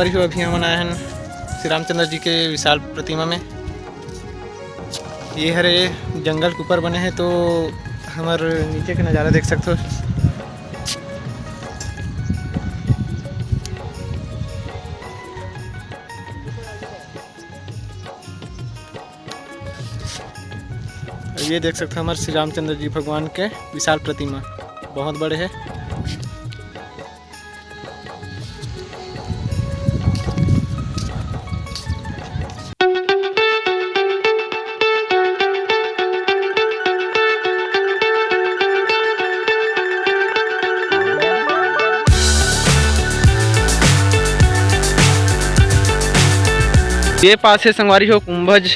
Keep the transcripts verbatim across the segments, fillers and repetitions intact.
अभी हमन आए हन श्री रामचंद्र जी के विशाल प्रतिमा में। ये हरे जंगल के ऊपर बने हे, तो हमर नीचे के नज़ारा देख सकथो। ये देख सकथो हमर श्री रामचंद्र जी भगवान के विशाल प्रतिमा, बहुत बड़े हे। ये पास हे संगवारी हो कुंभज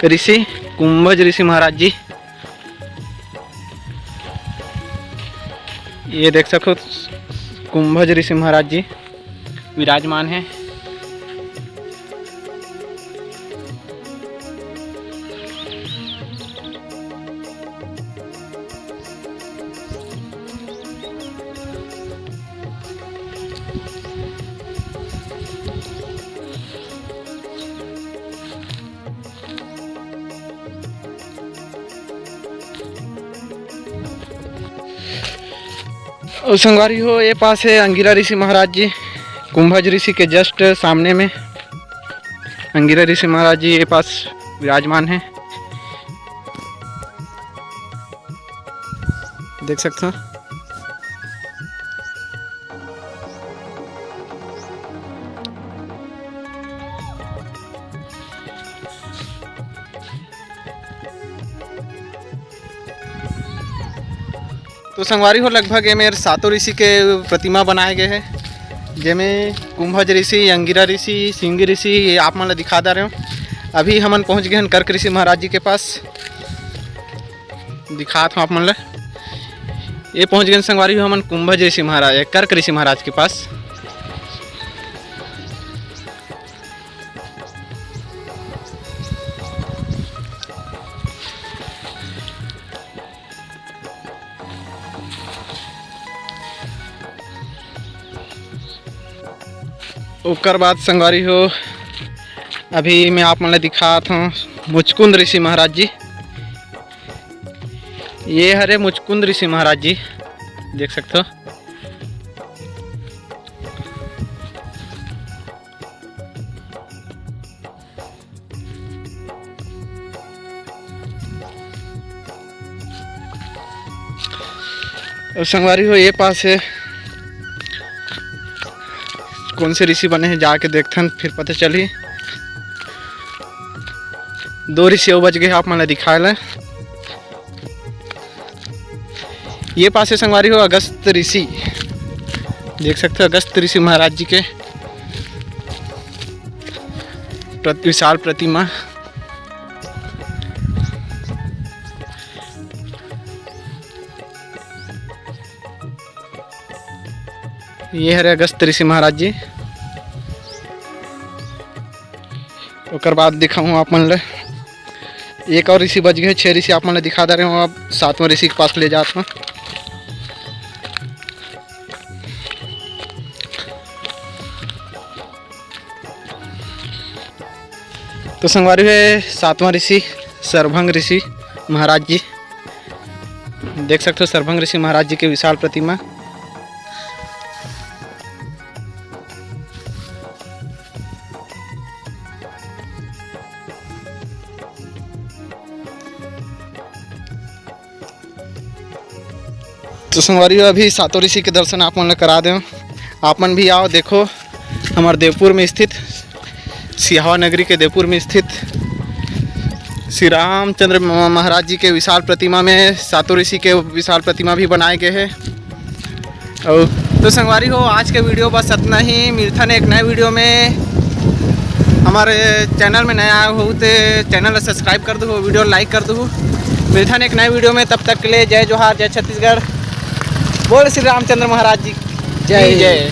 ऋषि, कुंभज ऋषि महाराज जी। ये देख सकथो कुंभज ऋषि महाराज जी विराजमान हे। अउ संगवारी हो, ये पास हे अंगिरा ऋषि महाराज जी, कुंभज ऋषि के just सामने में अंगिरा ऋषि महाराज जी ये पास विराजमान हे, देख सकते हो। तो संगवारी हो, लगभग ये मेर सातों ऋषि के प्रतिमा बनाए गए हे, जेमे कुंभज ऋषि, अंगिरा ऋषि, सिंह ऋषि, ये आप मन ला दिखा दे रहे हो। अभी हमन पहुंच गए हैं कर्क ऋषि महाराज जी के पास, दिखात हूँ आप मन ला। ये पहुंच गए हैं संगवारी हो हमन कुंभज ऋषि महाराज, कर्क ऋषि महाराज के पास। ओकर बाद संगवारी हो, अभी मैं आप मन ला दिखात हूँ मुचकुंद ऋषि महाराज जी। ये हरे मुचकुंद ऋषि महाराज जी, देख सकते हो। अउ संगवारी हो, ये पास हे, कौन से ऋषि बने हे, जाके देखथन, फिर पता चलही। दो ऋषि अउ बच गए हे आप मन ला दिखाए ला। ये पास हे संगवारी हो अगस्त ऋषि, देख सकते हो अगस्त ऋषि महाराज जी के प्रति-, विशाल प्रतिमा। ये हरे अगस्त ऋषि महाराज जी। ओकर बाद दिखाऊँ आप मन ले, एक और ऋषि बच गए, छह ऋषि आप मन ले दिखा दे रहे हो। अब सातवां ऋषि के पास ले जात हूँ। तो संगवारी हो, सातवां ऋषि सरभंग ऋषि महाराज जी, देख सकते हो सरभंग ऋषि महाराज जी के विशाल प्रतिमा। तो संगवारी हो, अभी सातों ऋषि के दर्शन आप मन ल करा देव। आप मन भी आओ, देखो, हमर देवपुर में स्थित, सिहावा नगरी के देवपुर में स्थित श्री रामचंद्र म-, महाराज जी के विशाल प्रतिमा में सातों ऋषि के विशाल प्रतिमा भी बनाए गए हैं। और तो संगवारी हो, आज के वीडियो बस इतना ही। मिलथन एक नए वीडियो में। हमारे चैनल में नया हो तो चैनल ला सब्सक्राइब कर दो, वीडियो लाइक कर दो। मिलथन एक नए वीडियो में, तब तक के लिए जय जोहार, जय छत्तीसगढ़, बोल श्री रामचंद्र महाराज जी की जय। जय।